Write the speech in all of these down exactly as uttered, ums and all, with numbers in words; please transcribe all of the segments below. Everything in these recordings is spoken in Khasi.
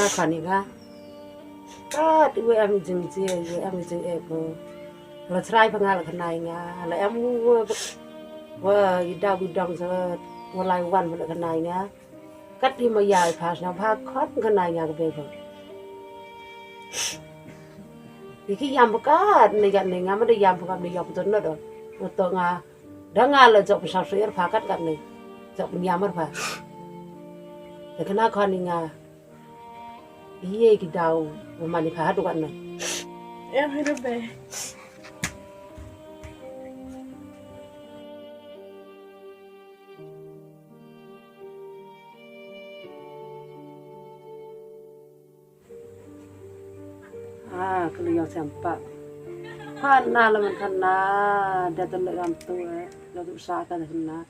Khani nga. Kat iwe em jingjia, iwe em jingeh mo. La trai pha nga la khnai nga. La em wa, wa i daw i dong sa wa lai wan pha la khnai nga. Kat i ma ya i pha sna pha khot khnai nga ka bebo. Iki yam pha kat ne kat ne nga ma da yam pha kat ne yok to no do. Uto nga da nga la jok pha sa suir pha kat kat ne. Jok yam pha. Da kna khani nga. Iye ki daw u mani pha hadu kan na. Em hi rebe. Ah, kele yang sempak. Khana laman khana, da tele ram tu eh, da tu sa ka da khana.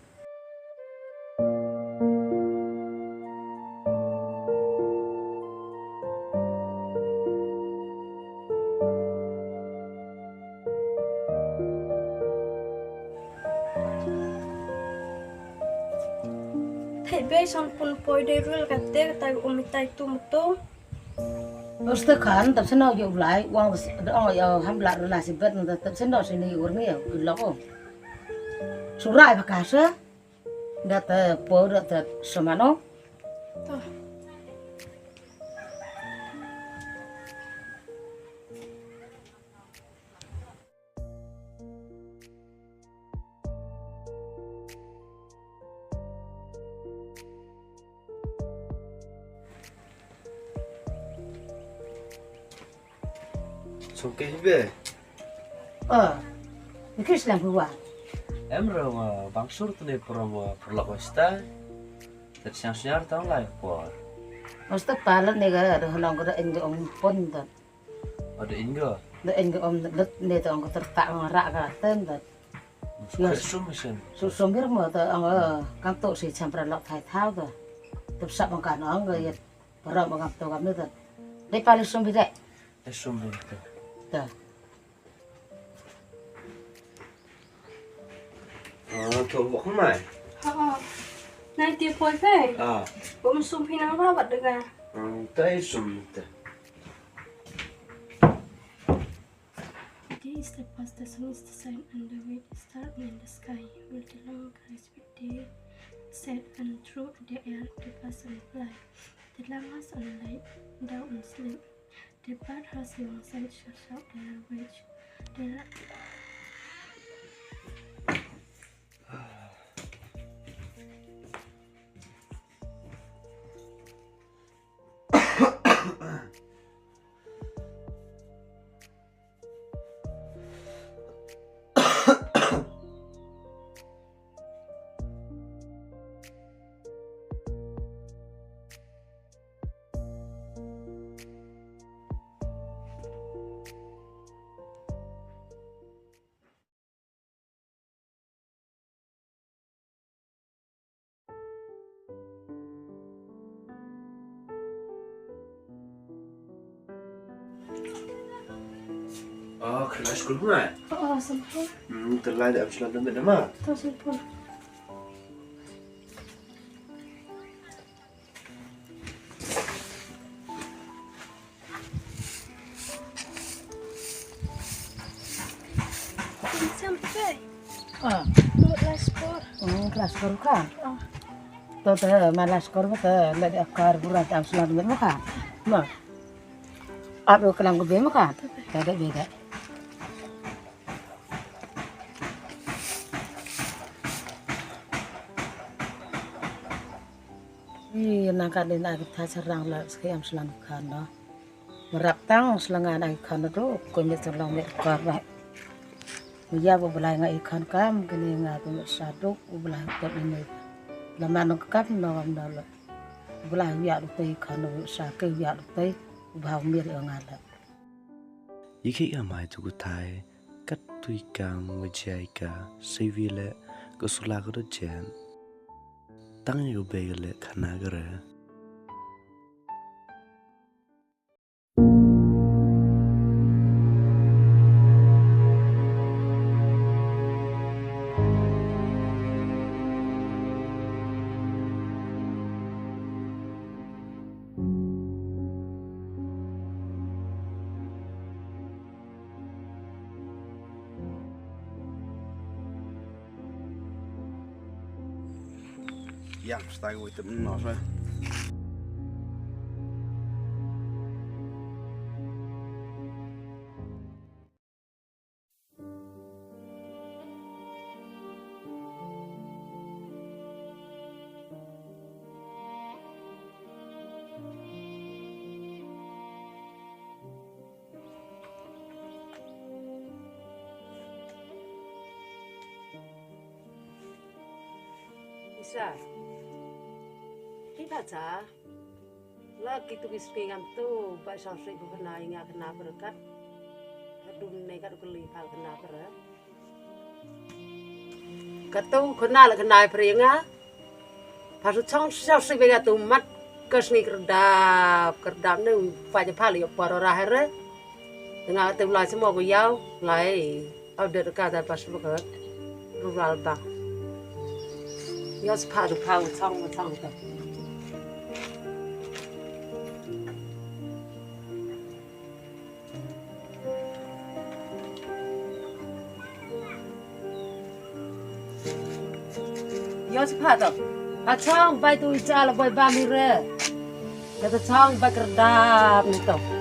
Thei bei san pun poi dei rul ka te ka tai um tai tu mutu. Uste khan tap seno yo blai wang de ong yo ham bla rula si bet na tap seno sini ur ngi yo lo ko. Surai bakasa. Data po data samano. To. Song ke hibe. Oh, ikis lang huwa. Em ro ma bang sur tne pro ma pro la kosta. Ter siang siang tang lai por. Osta palat ne ga da nong ga da ing ga om pon da. Ada inga. Da ing ga om da ne tang ga ter ta ngra ga ten da. Yes. Sum sen. Su sum bir mo ta ang kan to si champra lok thai thau da. Tep sap ang kan ang ga yet. Para ma gam to gam ne ta. Dei pali sum bi dei. Dei sum bi dei. Ta. Ah, to bok mai. Ha. Nai ti poi pe. Ah. Bom sum pi nang ba bat dega. Hmm, tai sum ta. Today is the first, the sun is the sign and the red star in the sky. Will the long grace with thee? Set and through the air, the birds and fly. The lamb has on light, down and sleep. The bird has long sight, shall shout their rage. The Oh, kena sekolah mai. Oh, sempur. Hmm, telah dah habis lama nama. Tahu sempur. Sampai. Ah. Mut laskor. Hmm, laskor ka. Ah. To te ma laskor te le de akar buran tam selam de ka. Ma. Ap kelang ke be ma ka. Te de be de. Ih, nang ka dei na ki thai sarang la ski am slang khan no. Merap tang slang na ki khan do, ko mit slang mit kor ba. Mya bu belai nga i khan kam, kini nga tu mit saduk, u belai tot ini. Lama nang kam no kam no lo. U belai ya lu tei khan no sa ke ya lu tei, u bau mir ya nga la. Ïa ki amai tu kutai, kat tui kam wa jai ka, sei wi le, ka sula ka dot jen. Tang ïa ka bei ka le khana ka re. Yang stai wei tem no sa. Isa. Kita cha. La kitu ki sngi ngam tu ba sha sri bu kena inga kena berkat. Adun ne kat kuli pal kena berkat. Katu kena la kena peringa. Pasu chong sha sri bega tu mat ka sngi kerdap kerdap ne pa je pal yo paro rahere. Tengah tu la semua bu yau lai. Au de ka da pasu ka rural ba. Yo sepa tu pau chong chong tu. Yo sepa tu. A chong bai tu icha la bai ba mi re. Kata chong bai kerdap ni tu.